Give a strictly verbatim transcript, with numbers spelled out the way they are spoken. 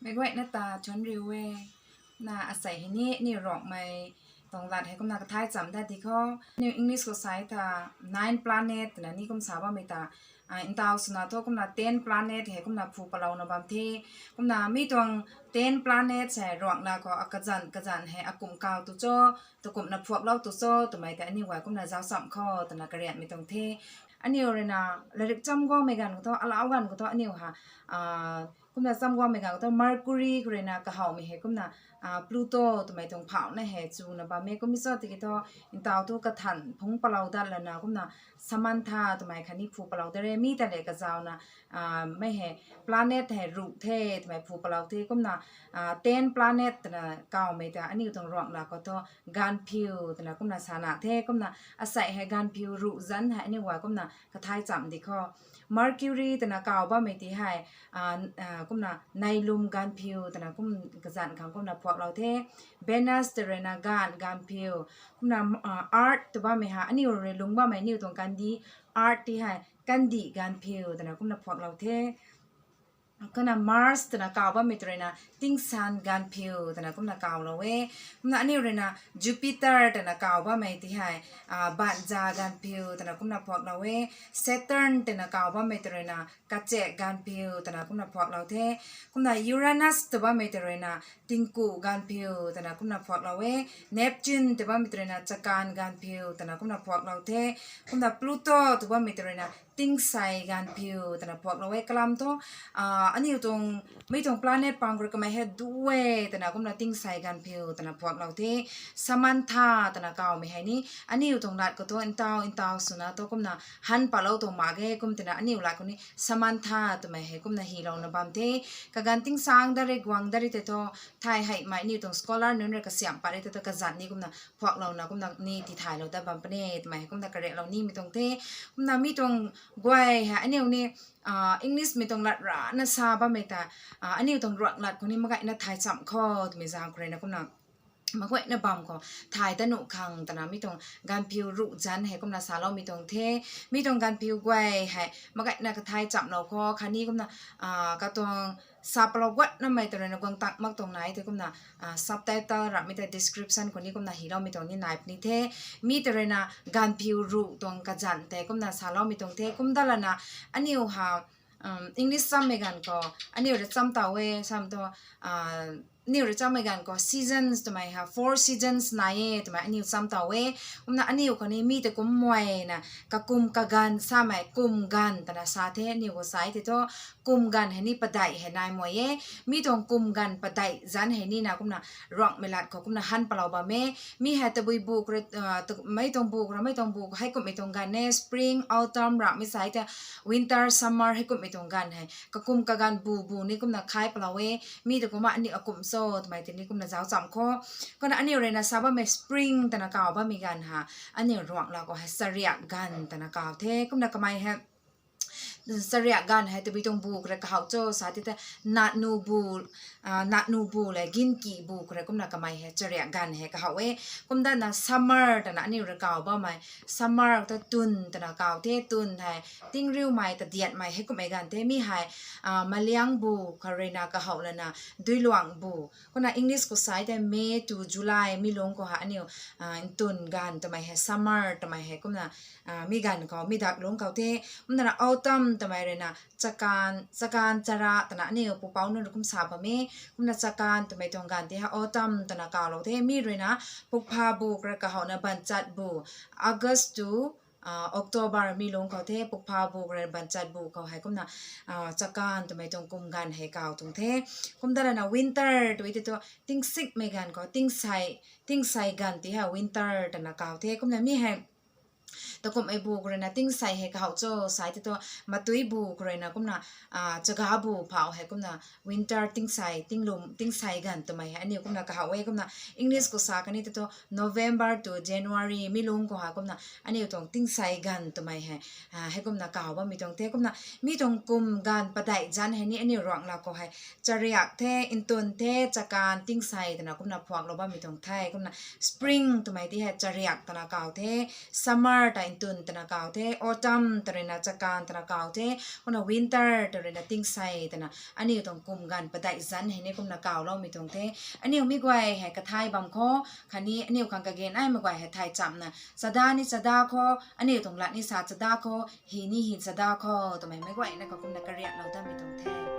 Meic guayna ta thuanc riu e. Na asei hei ni aniw Ruangmei tuang lat hei kumna kathay cham dat di khou. Aniw English khou sa tha nine planet twna ni kum sa bammei ta, ntau swna thu kumna ten planet hei kumna phu palouna bam the. Kumna mi tuang ten planet hei Ruanglat khou akazanc kazanc hei akum kaw tu cho, takumna phuaklou tu cho twmei tei aniw guay kumna zauc cham khou twna karianmei tuang the. Aniw ruina lairik cham guangmei ganv khou thu, alau ganv khou thu aniw ha, kumna cham guangmei ganv khou thu Mercury khou ruina kahowmei hei kumna Pluto twmei tuang phauhna hei chuna bam e. Kum mi cho tiki thu ntau thu kathan phungc palou dat lana kumna Samantha twmei khatni phu palou dat re. Mi ta le kazauna mei hei planet hei ruh the twmei phu palou the. Kumna ten planet twna kawmei ta aniw tuang Ruanglat khou thu ganvphiu twna kumna sana the. Kumna asei hei ganvphiu ruh zanc hei aniw guay kumna kathay cham di khou. Mercury twna kaw bammei ti hei kumna neilum ganvphiu twna kum kazanc khang kumna phuaklou the. Venus tei ruina gaanv ganvphiu. Kumna Earth tw bammei hei aniw rui lungc bammei aniw tuang kandih, Earth ti hei kandih ganvphiu twna kumna phuaklou the. Kumna Mars twna kaw bammei tei ruina tingsan ganvphiu twna kumna kawlou e. Kumna aniw ruina Jupiter twna kaw bammei ti hei banza ganvphiu twna kumna phuaklou e. Saturn twna kaw bammei tei ruina kachek ganvphiu twna kumna phuaklou the. Kumna Uranus tw bammei tei ruina tingku ganvphiu twna kumna phuaklou e. Neptune tw bammei tei ruina chakan ganvphiu twna kumna phuaklou the. Kumna Pluto tw bammei tei ruina tingsei ganvphiu twna phuaklou e. Kalam thu aniw tuang mei tuang planet pang khou rui kamei hei du e twna kumna tingsei ganvphiu twna phuaklou the. Samantha twna kawmei hei ni aniw tuang lat khou thu ntau ntau swna thu kumna han palou tuang mak ge. Kum twna aniw lat khou ni Samantha twmei hei kumna hylouna bam the. Kaganv tingsang dat ri guang dat ri tei thu thay heimei aniw tuang scholar nunc rui kasiamh pat ri tei thu kazanc ni kumna phuaklouna kumna ni tithaylou dat bam puni twmei hei kumna kareklou nimei tuang the. Kumna mi tuang guay hei aniw ni English mei tuang lat rana sa bammei ta aniw tuang Ruanglat khou ni makgayna thay cham khou twmei zaeng khou ruina kumna mak guayna bam khou thay dat nuh khang twna mi tuang ganvphiu ruh zanc hei kumna saloumei tuang the. Mi tuang ganvphiu guay hei makgayna kathay chamlou khou khatni kumna katuang sa palou guatnamei tei ruina guang tang mak tuang nai tei kumna subtitle ramhmei tei description khou ni kumna hyloumei tuang ni nai puni the. Mi tei ruina ganvphiu ruh tuang kazanc tei kumna saloumei tuang the. Kumdatlana aniw ha English chammei ganv khou aniw rui cham taw e sam thu aniw rui chammei ganv khou seasons twmei ha four seasons nai e twmei aniw cham taw e. Kumna aniw khou ni mi tei kum muayna kakum kaganv samei kum ganv twna sa the. Aniw khou sai tei thu kum ganv hei ni padeih hei nai muay e. Mi tuang kum ganv padeih zanc hei nina kumna Ruangmei lat khou kumna han palou bam e. Mi hei tabui bu khou rui mei tuang bu khou rui mei tuang bu heikumhmei tuang ganv e. Spring, autumn ramhmei sai tei winter, summer heikumhmei tuang ganv hei kakum kaganv bu bu ni kumna khay palou e. Mi tei kumna aniw akum cho twmei tei ni kumna zauc cham khou. Kumna aniw ruina sa bammei spring twna kaw bammei ganv ha aniw Ruanglat khou hei chariak ganv twna kaw the. Kumna kamei hei chariak ganv hei tabui tuang bu khou rui kahow cho sa tei tei natnu bu natnu bu le ginki bu khou rui kumna kamei hei chariak ganv hei kahow e. Kumdatna summer twna aniw rui kaw bammei summer ta tun twna kaw the. Tun hei tingriumei tadiatmei heikumhmei ganv the. Mi hei maliang bu khou ruina kahow lana duiluang bu. Kumna English khou sai tei May to July mi lungc khou ha aniw ntun ganv twmei hei summer twmei hei kumna mi ganv khou mi dak lungc khou the. Kumna autumn twmei ruina chakan chakan chara twna aniw pupouc nunc rui kum sa bam e. Kumna chakan twmei tuang ganv tei ha autumn twna kawlou the. Mi ruina pukpha bu khou rui kahowna banchat bu August to October mi lungc khou the. Pukpha bu khou rui banchat bu khou hei kumna chakan twmei tuang kum ganv hei kaw tuang the. Kumdatlana winter tw tei thu tingsikmei ganv khou tingsei ganv tei ha winter twna kaw the. Kumna mi hei takumhmei bu khou ruina tingsei hei kahow cho sai tei thu matui bu khou ruina kumna chaga bu phauh hei kumna winter tingsei tinglum tingsei ganv twmei hei aniw kumna kahow e. Kumna English khou sa kani tei thu November to January mi lungc khou ha kumna aniw tuang tingsei ganv twmei hei heikumna kaw bammei tuang the. Kumna mi tuang kum ganv padeih zanc hei ni aniw Ruanglat khou hei chariak the, ntun the, chakan, tingsei twna kumna phuaklou bammei tuang the. Kumna spring twmei tei hei chariak twna kaw the. Summer tei Tun twna kaw the, autumn tw ruina chakan twna kaw the, kumna winter tw ruina tingsei twna aniu tuang kum ganv padeih zanc hei ni kumna kawloumei tuang the. Aniu mi guay hei kathai bam khou, khatni aniu khang kage naimei guay hei thay chamna chada ni chada khou, aniu tuang lat ni sa chada khou, hi ni hi chada khou twmei meic guayna khou kumna kariaklou damei tuang the.